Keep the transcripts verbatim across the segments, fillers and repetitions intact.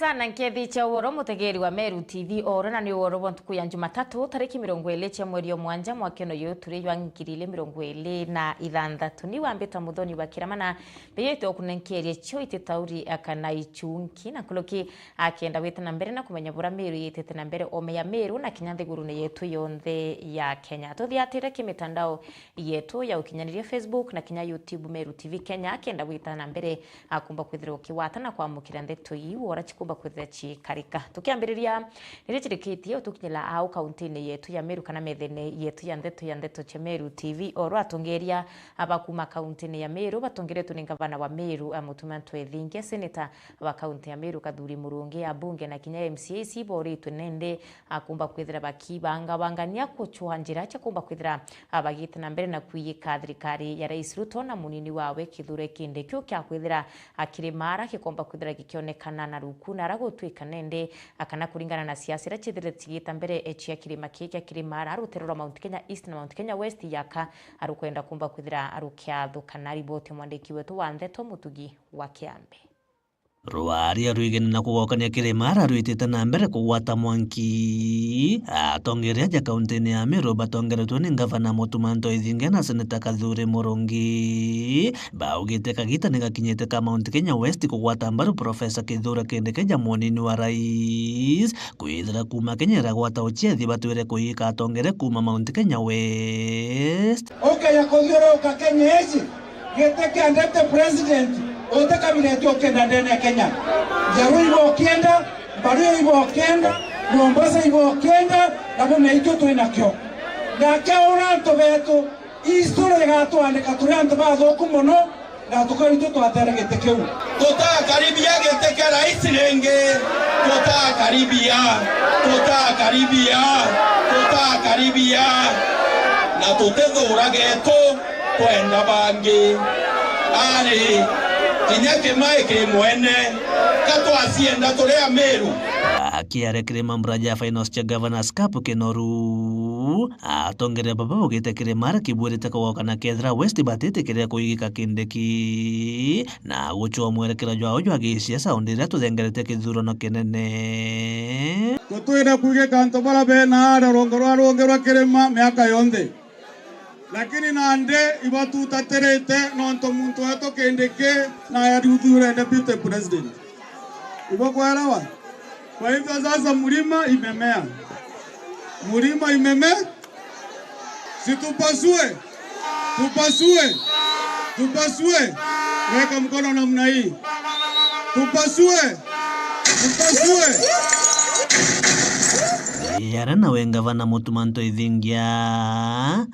Sana nkethi cia ugoro, mutegeri wa Meru T V oro, na ni ugoro bwa ntuku ya Jumatatu, tariki mirongo iri cia mweri o mwanja, mwakeno yu turi jwa ngiri iri mirongo iri na ithanthatu. Ni wambita Muthoni wa Kiramana, mbeyete okunenkerie cio ititauri akana ichunki, na nkuruki akenda wita na mbere na kumenya bura Meru yitite na mbere ome ya Meru na kinya nthigurune yetu yonthe ya Kenya. Tuthiatire ki mitandao yetu ya ukinyaniria, Facebook na kinya YouTube, Meru T V Kenya, akenda wita na mbere akumba kwithira ukiwata na kwamukira ndeto iu ora cikumba kwithira ciikarika. Tukiambiriria, niria cirikitie utukinyira au kauntini yetu ya Meru kana methene yetu ya ndeto ya ndeto cia Meru T V, oro atongeria aba kuma kauntini ya Meru batongeretwe ni ngavana wa Meru, a, Mutuma Ntwethingia, seneta wa kaunti ya Meru Kathuri Murungi, abunge na kinya M C As iboritwe nende akumba kwithira bakibangabangania kuchwa njira cia kumba kwithira, a, bagite na mbere na kwiyika thirikari ya Rais Ruto na munini wawe Kithure Kindiki. Kiu kia kwithira, a, kirimara gikomba kwithira gikionekana na ruku na ara gutwika nende, a, kana kuringana na siasa iria cithirite cigita mbere, e, cia kirima kii kia kirimara, rutere rwa Mount Kenya East na Mount Kenya West yaka, a, rukwenda kumba kwithira rukiathukana. Riboti ya mwandiki wetu wa ndeto Mutugi wa Kiambi. Rwaria rwigene na kugokania kirimara rwitite na mbere kugwata mwanki. Atongeria aja kauntini ya Meru batongeretwe ni ngavana Mutuma Ntwethingia na seneta Kathuri Murungi baugite kagita ni gakinyite ka Mount Kenya West kugwata mbaru Professor Kithure Kindiki ja munini wa rais, kwithira kuma Kenya iragwata uciathi batwire kuyika atongere kuma Mount Kenya West. Ukeja kuthiururuka Kenya iji, giti kia deputy president utikabiretue ukienda ndene ya Kenya. Njaruo ibo ukienda, Mbaruya ibo ukienda, Mombasa ibo ukienda, na buna itu twi nakio. Na kiaura antu betu, history igatwandika turi antu bathuku mono, na tukaitwe twatere giti kiu. Tutakaribia giti kia rais ringi. Tutakaribia, tutakaribia, tutakaribia. Na tutithuura getu twenda bangi. Ari, kinya kimai ki mwene, ka twacienda turi Ameru. Akiaria kiri mambura ja finals cia Governors Cup Kinoru, atongeria baba baugite kirimara kibwirite kugoka na kethira West batitikiria kuigika Kindiki na gucwa mwerekero jwao jwa gisiasa o ndiria tuthengerete kithurano kinene. Tutwire kwigika antu bara bena aria rwongo rwa rungi rwa kirima miaka yonthe. Lakini nandi ibatutatiriite nontu muntu wetu Kindiki naye athuure deputy president. Ibo kwelewa? Kwa hivyo sasa mlima imemea. Mlima imemea. Si tupasue. Tupasue. Tupasue. Weka mkono namna hii. Tupasue. Tupasue. Yara nawe ngavana Mutuma Ntwethingia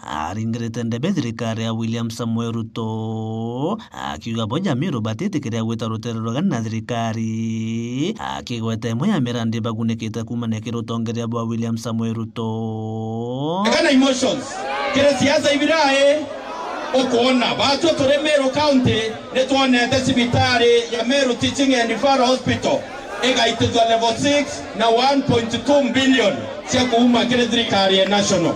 aringirite ndebe thirikari ya William Samoei Ruto, akiuga bo Jamiru batitikiria gwita rutere rugani na thirikari, akigweta imwe ya mirandi bagunikite kuumania kiri utongeria bwa William Samoei Ruto. Kana emotions, kiri siasa ibirai, ukwona, batwe turi Meru County, nitwonete cibitari ya Meru Teaching and Referral Hospital igaitithua level six na one point two billion cia kuuma kiri thirikari ya national.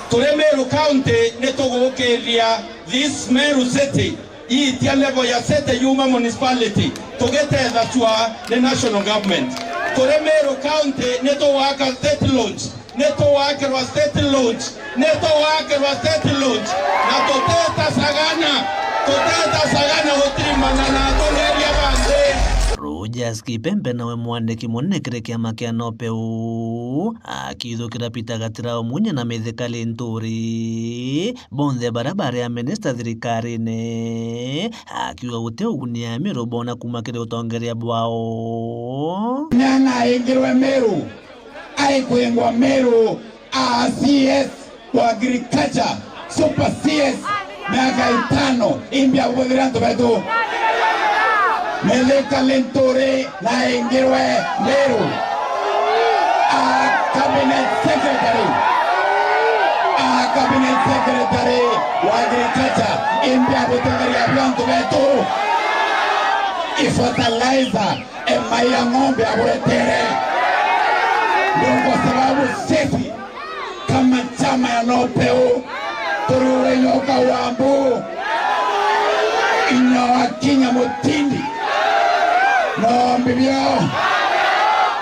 Turi Meru County, nitugukiria this Meru City, iitia level ya city yuma municipality, tugitethacua ni national government. Turi Meru County, nitugwaka state lodge, nitugwakirwa state lodge, nitugwakirwa state lodge, na tutetacagana, tutetacagana gutirimana na atongeria bangi. Rogers Kipembe nawe mwandiki munene kiri kiama kia NOPEU, akithukira Peter Gatirau Munya na Mithika Linturi, bonthe baria bari a minista thirikarine, akiuga guti uguni ya Meru boona kuuma kiri utongeria bwao. Nyana aingirwe Meru, aikwingwa Meru, a C S wa agriculture, super C S, miaka itano, imbi abuthiria antu betu. Mithika Linturi naingirwe Meru, a cabinet secretary, a cabinet secretary wa agriculture, imbi abutongeria bwa antu betu. Ifertilizer, emai ya ng'ombe aburetere. Ndio kwa sababu sisi kama chama ya NOPEU, turi ure nyoka wa mbu, inya wa kinya mutindi. No mbibio.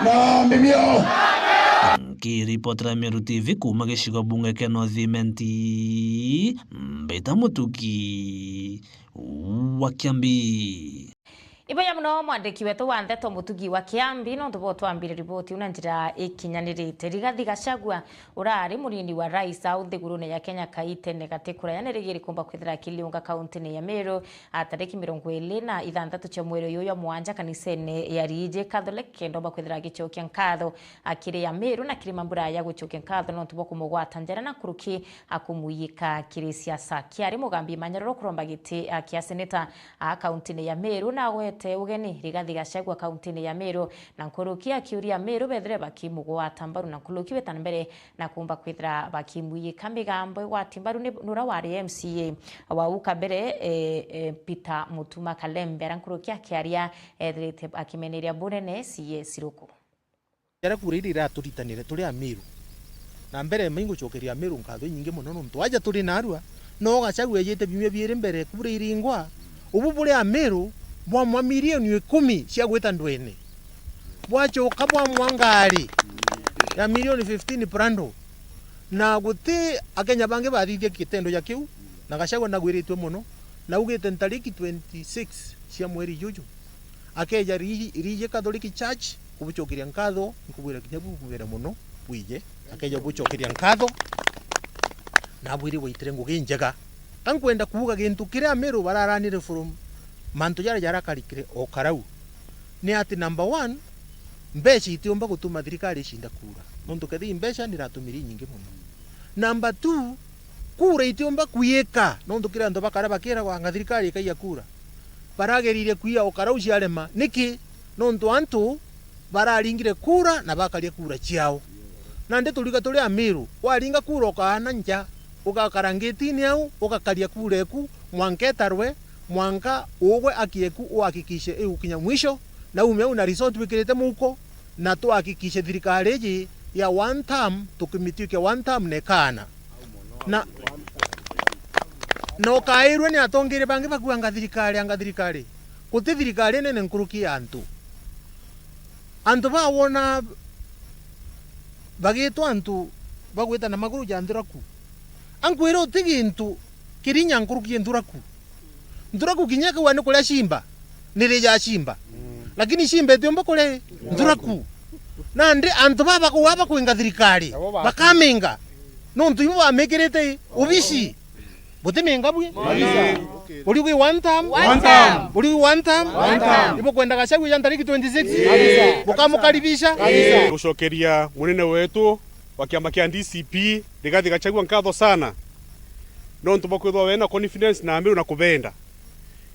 Na mbibio. Nkiripotera Meru T V kuuma gicigo bunge kia North Imenti, Mbita Mutugi wa Kiambi. Ibuya muno mwandiki wetu wa ndeto Mutugi wa Kiambi, nontu bwa utwambire riboti iu na njira ikinyanirite. Rigathi Gachagua urari munini wa rais au nthigurune ya Kenya kaitene gati kuraya nirigiri kumba kwithira akiliunga kauntine ya Meru, a tariki mirongo iri na ithanthatu cia mweri uyu jwa mwanja kanisene ya Riiji Catholic, kenda umba kwithira agicokia nkatho akiri Ameru na kiri mambura ya gucokia nkatho nontu bwa kumugwata njara na nkuruki akumuyika kiri siasa. Kiari Mugambi Manyaroro kuromba giti, a, kia seneta, a, kauntine ya Meru na agwete ugeni Rigathi Gachagua kauntine ya Meru na nkuruki akiuria Ameru bethire bakimugwata mbaru na nkuruki wita na mbere na kumba kwithira bakimuyika migambo igwati mbaru ni, nura wari M C A wa uka mbere, e, e, Peter Mutuma Kalembe, ara nkuruki akiaria ethirite akimeneria bunene C A Siruku. Jaria kura iria iraturitanire turi Ameru. Na mbere maingucokeria Ameru nkatho inyingi mono nontu aja turi narua, no Gachagua ejite biumia biiri mbere kura iringwa, ubu buri Ameru bwamwa milioni ikumi cia gwita ndwene. Bwacoka bwamwa ngari ya milioni fifteen Prado. Na guti Akenya bangi bathithia gitendo ja kiu, na Gachagua nagwiritue mono, na augite ntariki twenty-six cia mweri juju, akeja Ri-, Riiji Catholic Church kubucokeria nkatho, nkubwira kinya bukubere mono bwije, akeja bucokeria nkatho, na abwire bwaitire ngugi njega. Ka nkwenda kuuga gintu kiria Ameru bararanire from mantu jaria jarakarikire o karau, ni ati number one, mbeca itiumba gutuma thirikari icinda kura, nontu kethi mbeca niratumire inyingi mono. Number two, kura itiumba kwiika, nontu kiri antu bakara bakiragwa anga thirikari ikaiya kura. Barageririe kwiya o karau ciarema. Niki? Nontu antu bararingire kura na bakaria kura ciao. Nandi turiga turi Ameru, waringa kura ukaana nja, ugakara ngitini au, ugakaria kura eku, mwanka etarwe, mwanka ugwe aki eku uhakikishe igukinya mwisho, na ume au na result wikirite muhuko, na tuhakikishe thirikari iji ya one term, tukimituikia one term na ikaana. Na, na ukairwe ni atongeria bangi bakuuga anga thirikari, anga thirikari. Guti thirikari nene nkuruki ya antu. Antu bawona bagitwa antu bagwita na maguru ja nthuraku. Ankwira uti gintu kirinya nkuruki ya nthuraku. Nthuraku kinya ikauga ni kuria cimba, ni ri ja cimba. Mm. Lakini cimba itiumba kuria nthuraku. Nandi antu baba bakauga bakwinga thirikari, bakaminga. Nontu ibo bamikirite ubici. Butiminga bwi? Kabisa. Buriugi one term? One term. Buriugi one term? One term. Ibukwenda Gachagua ja ntariki twenty-six? Kabisa. Bukamukaribisha? Kabisa. Gucokeria munene wetu wa kiama kia D C P, Rigathi Gachagua, nkatho sana. Nontu bwa kwithwa wena confidence na Ameru na kubenda.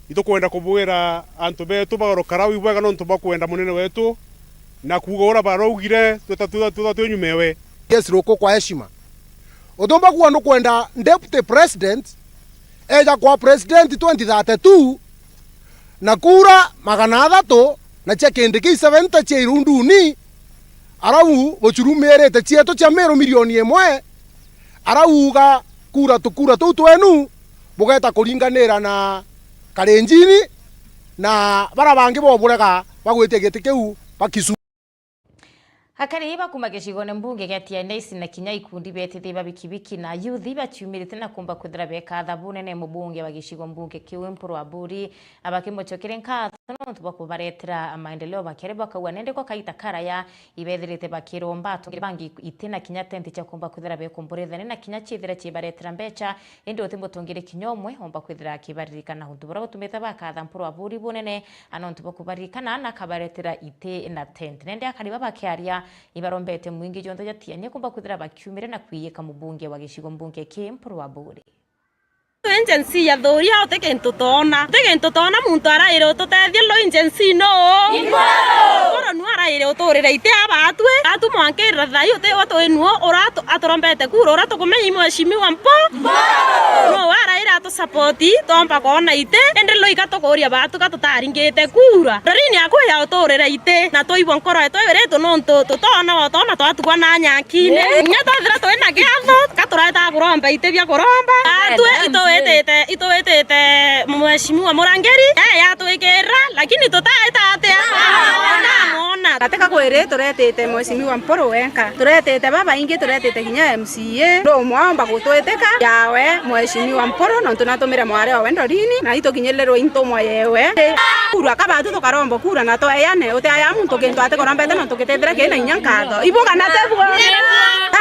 Itukwenda kubwira antu betu bagarukara u ibwega nontu bwa kwenda munene wetu na kuuga uria baraugire, twita, twita, twita twi nyuma ewe. Yes, Ruku, kwa heshima. Utumba kuuga nukwenda deputy president eja kwa president twenty thirty-two na kura magana athatu na cia Kindiki seventy cia irunduni, arau bucurumirite cietu cia Meru milioni imwe, arauga kura tu-, kura tuu twenu bugeta kuringanira na Kalenjini na bara bangi boburega bagwitia giti kiu ba Kisumu. Akari ba kuma gicigone mbunge gia Tigania East na kinya ikundi bia etithi ba bikibiki na yuthi baciumirite na kumba kwithira bekatha bunene mubunge wa gicigo mbunge kiu Mpuru Aburi, abakimucokeria nkatho nontu bwa kubaretera maendeleo bakiari bakauga nende kwa kaita karaya ibethirite bakiromba atongeri bangi iti na kinya tenti cia kumba kwithira bekumburithania na kinya ciithira cibaretera mbeca, indi uti mutongeri kinya umwe omba kwithira akibaririkana untu buria butumite bakatha Mpuru Aburi bunene, a nontu bwa kubaririkana na akabaretera iti na tent. Nende akari baba bakiaria, ibarombete mwingi jonthe ja Tigania kumba kwithira bakiumire na kwiyika mubunge wa gicigo mbunge ki Mpuru Aburi. Agency ya Thuria, uti gintu toona. Uti gintu toona muntu araire ututethie, lo agency no. Mpuru nu araire uturire iti aba atwi. Atu mwankirira thai uti we twi nuo uratu-, aturombete kura uria tukumenya i mheshimiwa Mpo. No araire atu support, tomba koona iti, indi loika tukuria batu ka tutaringite kura. Ndorini yaku ya uturire iti, na twaigua nkoro yetu ibiritu nontu tutoona, otoona twatugwa na nyakine. Kinya twethira twi na giatho, ka turaita kuromba iti bia kuromba. Atwi ituwitite, ituwitite mheshimiwa Murangiri, eh, yatwikirira, lakini tutaita atia? Ndamwona. Teka kwiri turetite Mheshimiwa Mpuru wenka. Turetite babaingi, turetite kinya M C A. Ndu umwe aomba gutwitika yawe Mheshimiwa Mpuru, nontu natumire mwari owe Ndorini, na itukinyirirwe intumwa yewe. Kura kabatu tukaromba kura na tweane, utiaya muntu kintu atikorombete nontu gitithire kina inya nkatho. Ibuga na tebuo.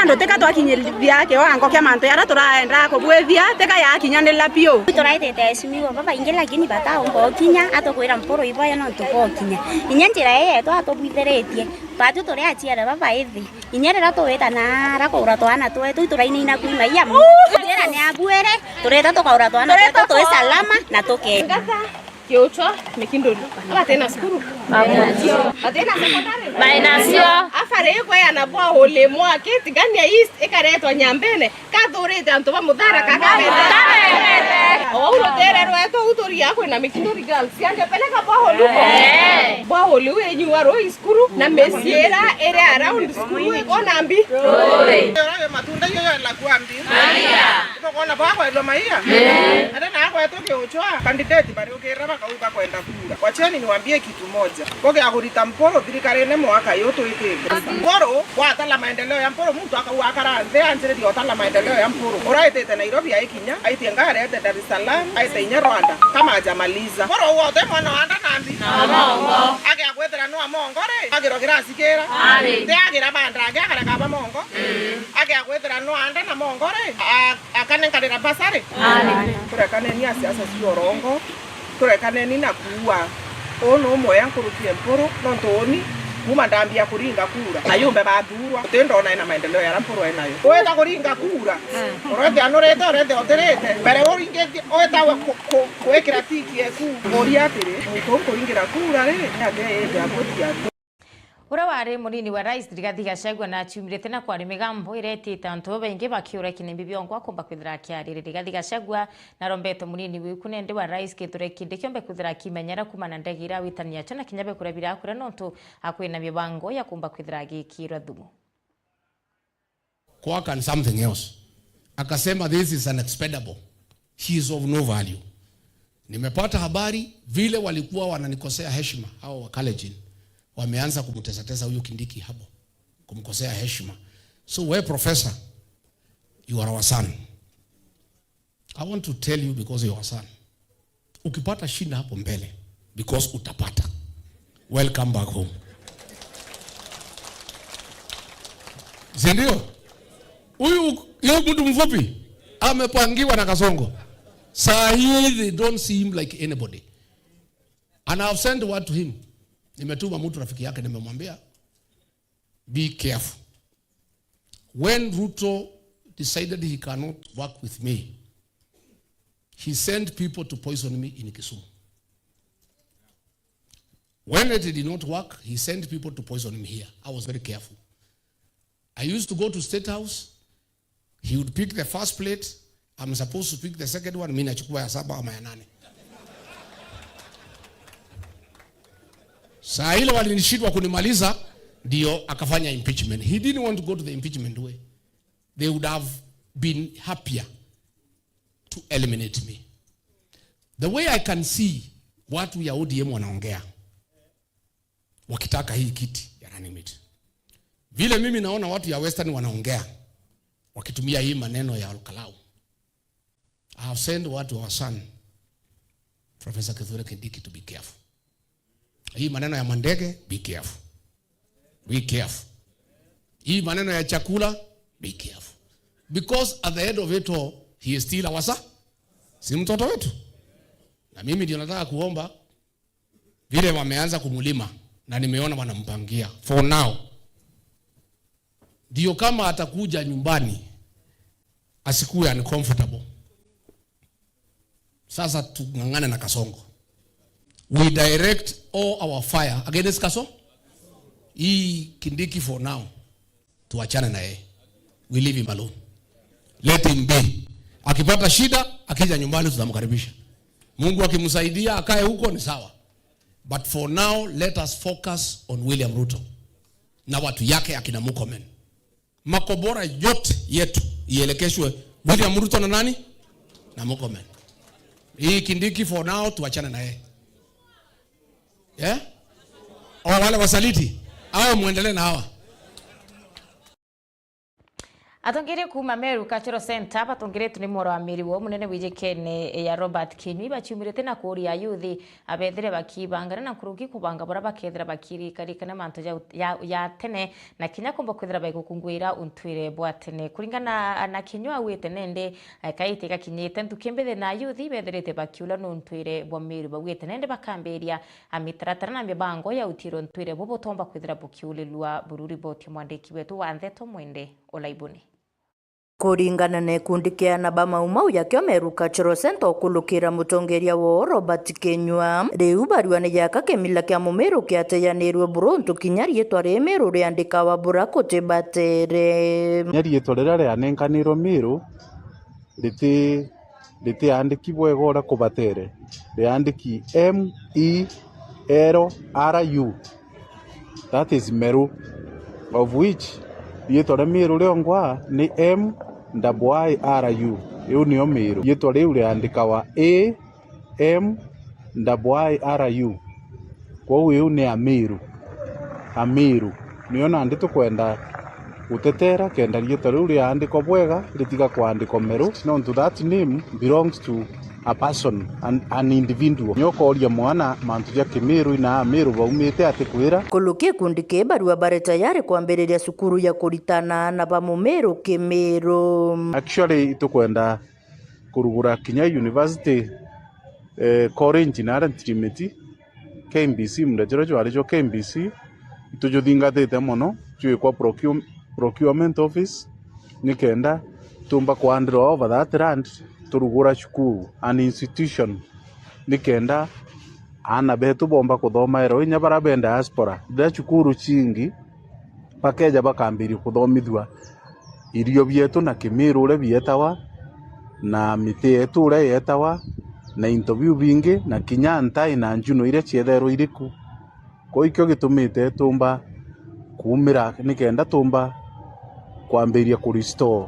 Andu tika twakinyithia kiwango kia mantu jaria turaenda kubwithia, tika yakinyanirira biu. Turaitite Mheshimiwa babaingi lakini bataumba ukinya, atukwira Mpuru iboya nontu bokinya. Inya njira ii yetu atubwithiritie. Batu turi aciari babaithi. Inya riria tuwita naara kuura twana twetu, iturainaina kuuma ia mu. Njira ni abuire, turita tukaura twana twetu twi salama na tuke. Ngatha Kiuchwa Mikinduri. Abatina cukuru. Batina secondary. Mainasio. Afare ikweana borehole imwe Kitigania East ikaretwa Nyambene. Kathurite antu ba Muthara kakabete. Ou rutere rwetu u turia kwina Mikinduri Girls. Siange peleka borehole uko. Borehole u inyuarwa i cukuru na micii iria iri around cukuru ikona mbi. Ura wi matunda iyo yoela kua mbi. Tukona bwa kwendwa maia. Ate na kwetwa Kiuchwa. Candidate bariukirira bakauga kwenda kura. Wacheni niwaambie kitu moja. Boge ya kurita Mpuru thirikarine mwaka yu twikite. Mpuru, watala maendeleo ya Mpuru, muntu akauga akara nthi, anjiririe otala maendeleo ya Mpuru. Uraitite Nairobi aikinya, aitie ngari aite Dar es Salaam, aite inya Rwanda, kama hajamaliza. Mpuru wote mwana wa nda nambi. Age agwethira no amongo ri, agiro girasikira. Ti agira banda, age akareka ba mongo. Age agwethira no anda na mongo ri, a-, akanenkanira basari. Turekaneni a siasa cia urongo. Turekaneni na kuua. Uu nu mwea nkuruki e Mpuru, nontu uni, kuuma ndambia kuringa kura, na yumbe bathurwa, uti ndona ina maendeleo yaria Mpuru enayo. Weta kuringa kura, urethia nurite, urethia utirite. Mbere uringitie, weta ku-, ku-, kwikira tiki eku, uria atiri, muntu nkuringira kura ri, ni atia yithia kuthia? Uria wari munini wa rais Rigathi Gachagua naciumiritie na kwari migambo iria itite antu babaingi bakiura kinimbi biongwa kumba kwithira akiariri. Rigathi Gachagua narombete munini wiku nende wa rais Kithure Kindiki ombe kwithira akimenyera kumana ndege iria awitania cio na kinya bekura birakura nontu akwina mibango ya kumba kwithira agikirwa thumu. Kwaka ni something else. Akasema, "This is unexpendable. She is of no value." Nimepata habari vile walikuwa wananikosea heshima hao wa Kalenjin, wameanza kumtesatesa huyu Kindiki hapo, kumkosea heshima. So we professor, you are our son. I want to tell you because you are a son. Ukipata shida hapo mbele, because utapata. Welcome back home. Si ndio? Huyu, huyu mtu mfupi amepangiwa na Kasongo. Saa hii they don't see him like anybody. And I have sent word to him. Nimetuma mtu rafiki yake, nimemwambia, "Be careful." When Ruto decided he cannot work with me, he sent people to poison me in Kisumu. When it did not work, he sent people to poison me here. I was very careful. I used to go to State House. He would pick the first plate. I'm supposed to pick the second one. Mimi nachukua ya saba ama ya nane. Saa ile walinishindwa kunimaliza, ndio akafanya impeachment. He didn't want to go to the impeachment way. They would have been happier to eliminate me. The way I can see watu ya O D M wanaongea wakitaka hii kiti ya running mate. Vile mimi naona watu ya Western wanaongea wakitumia hii maneno ya Olkalau. I have sent word to our son, Professor Kithure Kindiki, to be careful. Hii maneno ya mandege, be careful. Be careful. Hii maneno ya chakula, be careful. Because at the end of it all, he is still our son. Si mtoto wetu? Na mimi ndio nataka kuomba, vile wameanza kumlima, na nimeona wanampangia. For now. Ndio kama atakuja nyumbani, asikuwe uncomfortable. Sasa tung'ang'ane na Kasongo. We direct all our fire against Kaso-, hii Kindiki for now. Tuachane na yeye. We leave him alone. Let him be. Akipata shida, akija nyumbani tutamkaribisha. Mungu akimsaidia akae huko ni sawa. But for now, let us focus on William Ruto na watu yake akina Murkomen. Makobora yote yetu ielekeshwe William Ruto na nani? Na Murkomen. Hii Kindiki for now tuachane na yeye. Yeah? O wale wasaliti. Hao muendelee na hawa. Atongeria kuuma Meru Cultural Centre batongeretwe ni mworo wa Mary Woo, munene wijikene ya Robert Kinyua, baciumire na kuuria ayuthi abethire bakibangana na nkuruki kubanga buria bakethira bakirikarikana mantu ja, ja, ja tene, na kinya kumba kwithira baigukungwira untwire bwa tene. Kuringana na Kinyua, augite nende, eh, kaiti gakinyite nthuki mbithi na ayuthi bethirite bakiula nuntwire bwa Meru, baugite nende bakambiria a mitaratara na mibango ya utiro ntwire bo butomba kwithira bukiulilua buru. Riboti ya mwandiki wetu wa ndeto Mwende Olaibuni. Kuringana na ikundi kia ana ba Mau Mau ya kio Meru Cultural Centre, ukulukira mutongeria woo Robert Kinyua, riu barua ni yaka kimila kia Mumiru kiateyanirwe buru untu kinya riitwa ri Miru riandikawa bura kutibatere. Kinya riitwa riria rianenkanirwe Miru riti, ritiandiki bwega uria kubatere, riandiki M E L R U, that is Meru, of which riitwa ria Miru riongwa ni M double I R U, iu nio Miru. Riitwa riu riandikawa A M double I R U. Kwou iu ni Amiru. Amiru. Nio nandi tukwenda gutetera kenda riitwa riu riaandikwa bwega, ritiga kwaandikwa Meru, nontu that name belongs to a person, an, an individual. Ni ukoria mwana mantu ja Kimiru, ina Amiru baumite atikwira. Kuluki gikundi ki barua bari tayari kwambiriria cukuru ya kuritana aana ba Mumiru Kimiru. Actually, itukwenda kurugura kinya university, eh, college naria Ntirimiti, K M B C, muunda juria jwari jwa K M B C, itujuthingatite mono, jwikwa procure-, procurement office, nikenda tumba kwandirwa over that land, turugura cukuru, an institution, nikenda aana betu bomba kuthomaira o inya baria be diaspora. Riria cukuru cingi bakeja bakambiria kuthomithua irio bietu na Kimiru uria bietawa, na miti yetu uria yetawa, na into biu bingi, na kinya ntai na njuno iria ciethairwe iriku. Kwou ikio gitumite tumba kuumira nikenda tumba kwambiria ku restore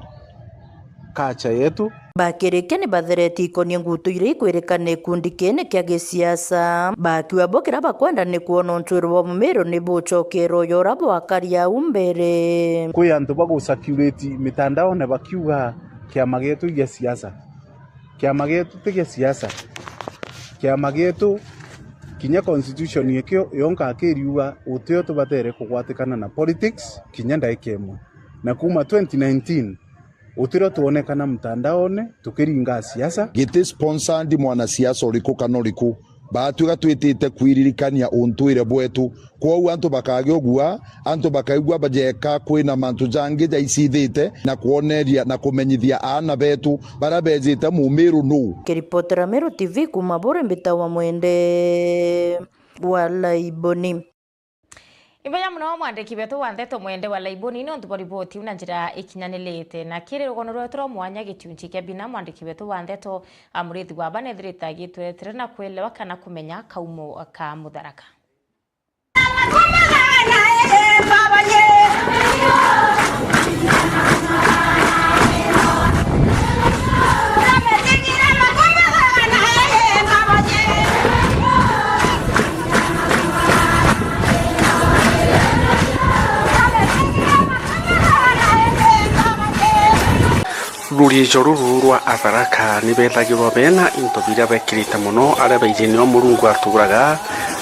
culture yetu. Bakirikia ni batheretie ikonie ngutu iria ikwirikana gikundi kii ni kia gisiasa. Bakiuga bo kiria bakwenda ni kwona untwiro bwa Mumiru ni bucokerwa uria bwakari au mbere. Kwi antu bagucirculate mitandaone bakiuga kiama gietu i gia siasa. Kiama gietu ti gia siasa. Kiama gietu, kinya constitution ikio yonka kiriuga utio tubatere kugwatikana na politics kinya ndaika imwe. Na kuuma twenty nineteen, utirio twonekana mtandaone tukiringa siasa. Giti sponsored mwanasiasa uriku kana uriku, baatwika twitite kwiririkania untwire bwetu. Kwou antu bakagigua, antu bakaigua bajeka kwina mantu jangi jaicithite na kwoneria na kumenyithia aana betu baria bejite Mumiru nuu. Kiripotera Meru T V kuuma Bure, mbitawa Mwende wa Laiboni. Imbeya mono mwandiki wetu wa ndeto Mwende wa Laiboni nontu bwa riboti iu na njira ikinyanirite. Na kiri rugono rwetu rwa mwanya gitiunji kia bina, mwandiki wetu wa ndeto a Murithi wa Bana ethirite agitweretera na kwelewa kana kumenya kaumo ka Mutharaka. Rurijo ruru rwa Atharaka ni bethagirwa bena into biria bekirite mono, aria baiji nio Murungu aturaga,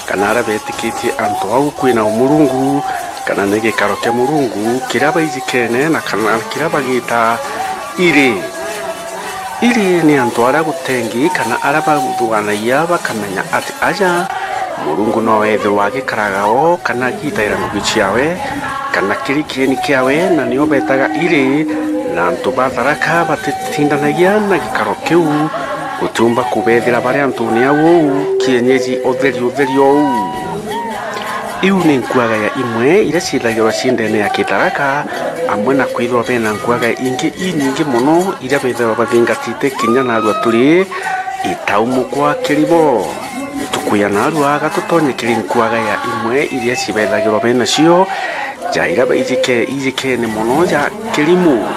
kana aria betikitie antu au kwina Murungu, kana ni gikaro kia Murungu kiria baijikene na kana kiria bagita iri. Iri ni antu aria gutengi kana aria bathuthanagia bakamenya ati aja Murungu no ethirwa agikaraga o kana agitaira ngugi ciawe, kana kiri kieni kiawe, na nio betaga iri, na antu ba Tharaka batitindanagia na gikaro kiu, gutiumba kubethira bari antune au uu kienyeji utheri utheri ou. Iu ni nkuagaya imwe iria ciithagirwa cii ndene ya Kitharaka, amwe na kwithirwa bena nkuagaya ingi inyingi mono iria bethagirwa bathingatite kinya narua turi itau mukwa kiri bo. Tukuya narua aga tutonye kiri nkuagaya imwe iria cibethagirwa benacio, ja iria baijike-, ijikene mono ja kirimu.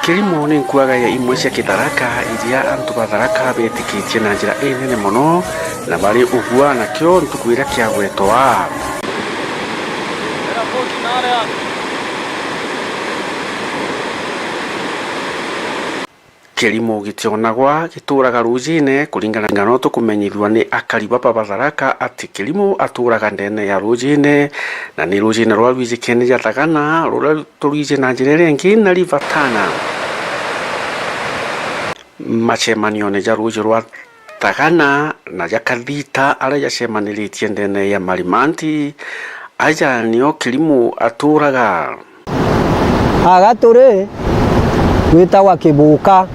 Kirimu ni nkuagaya imwe cia Kitharaka iria antu ba Tharaka betikitie na njira inene mono, na bari ugua nakio ntuku iria kiagwetwa. Kirimo gitionagwa gituraga ruujine, kuringana na ngano tukumenyithua ni akari baba ba Tharaka ati Kirimo aturaga ndene ya ruujine, na ni ruujine rwa rwijikene ja Thagana, ruria turwiji na njira iria ingi na River Tana. Macemanione ja ruuji rwa Thagana na ja Kathita aria jacemaniritie ndene ya Marimanti, aja nio Kirimo aturaga. Aga turi gwitagwa Kibuka,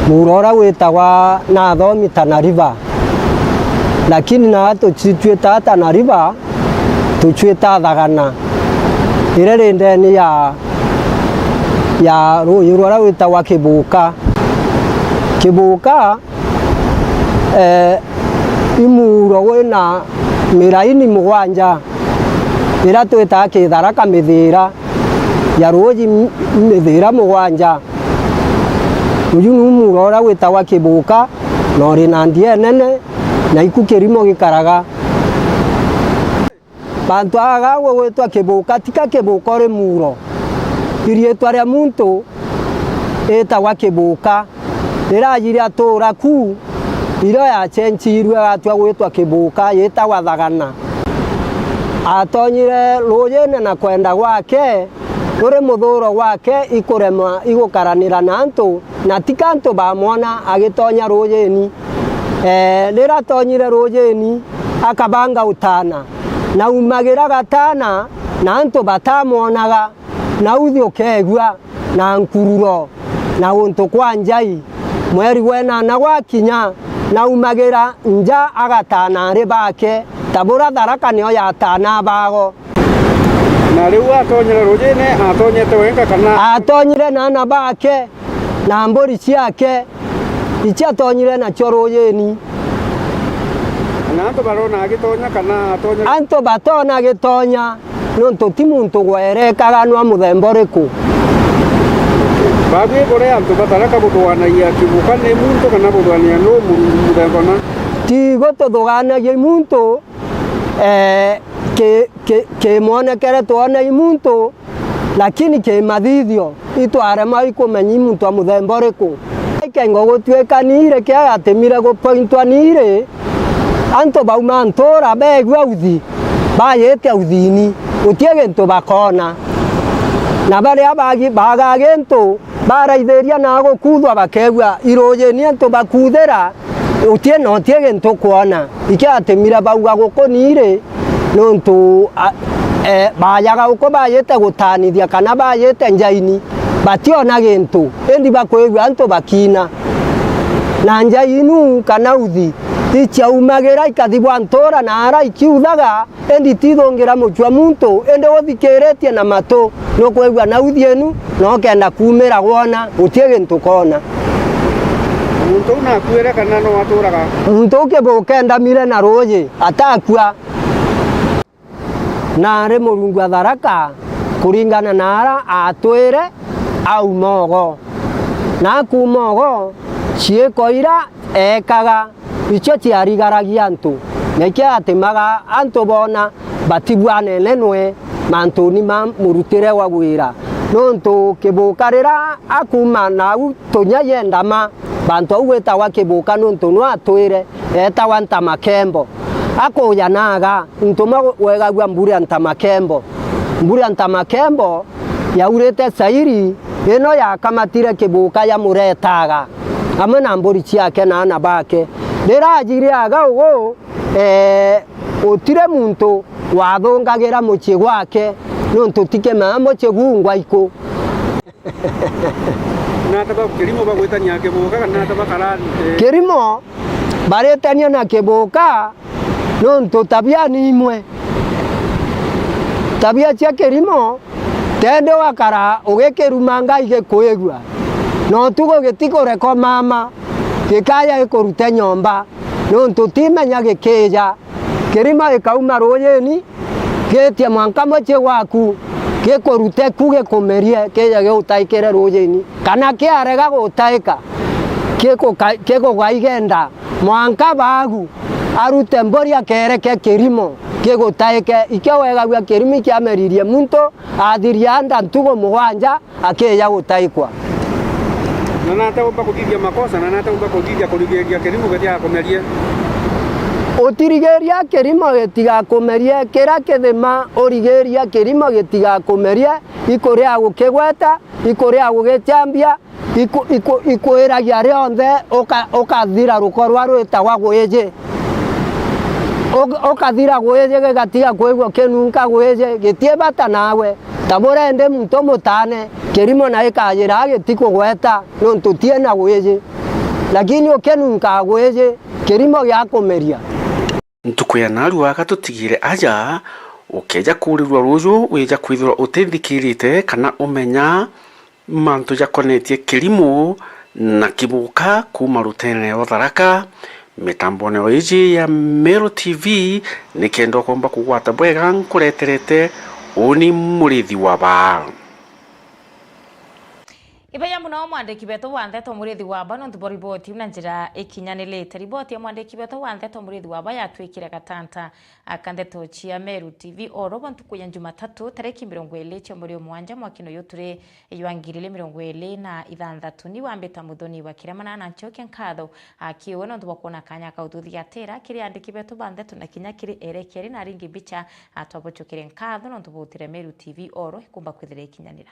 muura uria witagwa na athomi Tana River, lakini na tucitwita Tana River, tucwita Thagana, iria ri ndene ya, ya ruuji ruria rwitagwa Kibuka. Kibuka, eh, i muuro wina miraini mugwanja, iria twitaa Kitharaka mithira ya ruuji m-, mithira mugwanja. Uju nu muuro uria witagwa Kibuka, na uri na ndia inene, na iku Kirimo gikaraga. Bantu aga gugwitwa Kibuka, tika Kibuka uri muuro. Iriitwa ria muntu itagwa Kibuka. Riraji riatuura ku, irio yacenjirue agatwa gwitwa Kibuka, yitagwa Thagana. Atonyire ruujine na kwenda gwake, kuri muthuuro gwake ikuremwa igukaranira na antu, na tika antu bamwona agitonya ruujini. Ee, riria atonyire ruujini, akabanga utaana, na aumagira gataana, na antu batamwonaga, na uthi ukeegua, na nkururo, na guntu kwa njai. Mweri wa inana gwakinya, na aumagira nja agataana ari baake, ta buria Tharaka nio yataana baago. Na riu atonyire ruujine, atonyete wenka kana? Atonyire na aana baake, na mburi ciake, icio atonyire nacio ruujini. Na antu barona agitonya kana atonyire? Antu batona agitonya, nontu ti muntu gwerekaga nwa muthemba uriku. Babu ibure antu ba Tharaka buthugaanagia Kibuka ni muntu kana buthugaanagia nu mu-, muthemba na? Ti gututhugaanagia i muntu, ee, ki, ki, ki mwonekere twona i muntu, lakini ki mathithio itwaremwa ikumenya i muntu wa muthemba uriku. Ikengo gutwika niiri kia yatimire gupointwa niiri, antu bauma ntuura beegua uthi, bayite uthini, guti gintu bakoona. Na baria bagi-, baaga gintu, baraithiria na gukuthwa bakeegua iruujini antu bakuthira, uti na uti gintu kwona. Ikio atimire bauga guku niiri, nontu, a, e, baajaga guku bayite gutaanithia kana bayite njaini, bationa gintu, indi bakwigua antu bakiina. Na njai inu kana uthi, iciaumagira ikathigwa ntuura na ara ikiuthaga, indi tithungira mucua muntu, indi uthikiritie na matu, nukwigua na uthi inu, na ukenda kuumira gwona, guti gintu koona. Muntu uu nakuire kana no aturaga? Muntu uu Kibuka endamire na ruuji, atakua. Na ari Murungu wa Tharaka, kuringana na ara aatwire, auma ogo. Na akuuma ogo, ciiko ira eekaga, icio ciarigaragia antu, na ikio atimaga antu boona batibwanene nwe mantuni ma murutire wa wira. Nontu Kibuka rira akuuma nau tunyai endama, bantu au gwitagwa Kibuka nontu nwe atwire, eetagwa Ntamakembo. Akuja naaga, ntuma wegagua Mburia Ntamakembo. Mburia Ntamakembo yaurite cairi, ino yakamatire Kibuka yamuretaga, amwe na mburi ciake na aana bake. Rirajiriaga ugu, ee, gutire muntu wathungagira mucii gwake, nontu tikimaa mucii gungwa iku. Nata ba Kirimo bagwitania Kibuka kana nata ba Karani? Kirimo baritania na Kibuka, nontu tabia ni imwe. Tabia cia Kirimo, tende wakara ugikirumanga igikwigua. Na utuku gitikurekwa mama, gikaya gikurute nyomba, nontu timenya gikija. Kirimo gikauma ruujini, giitie mwanka mucii gwaku, gikurute ku gikumerie, kije giutaikire ruujini. Kana kiarega gutaika, gikuka-, gikugaigenda mwanka baagu, Arute mbori akereke kirimo kigutaike. Ikio wegagua kirimo ikiameririe muntu athiria nda ntugo mugwanja akija gutaikwa. Na nata umba kuthithia makosa, na nata umba kuthithia kurigiria kirimo gitigakumerie. Utirigiria kirimo gitigakumerie, kira kithima urigiria kirimo gitigakumerie, ikuria gukigweta, ikuria gugichambia, iku-, iku-, ikwiragia rionthe, uka-, ukathira rukorwa rwitagwa gwiji. Uk-, ukathira gwiji, gigatiga kwigua kinunka gwiji, giti bata nawe. Ta burendi muntu mutane, kirimo na ikajira gitikugweta, nontu tiena gwiji. Lakini ukinunka gwiji, kirimo giakumeria. Ntuku ya narua gatutigire aja, ukeja kuurirua ruju, wija kwithirwa utithikirite kana umenya mantu jakonetie kirimo na kibuka kuuma rutene rwa Tharaka, mitambone o iji ya Meru T V, nikenda ukomba kugwata bwega nkureterete uni murithi wa baa. Ibeya muno mwandiki betu wa ndeto Murithi Waba nontu bwa riboti iu na njira ikinyanirite. Riboti ya mwandiki betu wa ndeto Murithi Waba yatwikire gatanta aka ndeto cia Meru T V oro bwa ntuku ya Jumatatu, tariki mirongo iri cia mweri o mwanja mwakino uyu turi jwa ngiri igiri mirongo iri na ithanthatu. Ni wambita Muthoni wa Kirema na nchokia nkatho akiwe nontu bwa kwona kanya ka ututhigatira kiri andiki betu ba ndeto na kinya kiri erekieri na aringi mbicha, atwabuchukire nkatho nontu bwa utire Meru T V oro ikumba kwithira ikinyanira.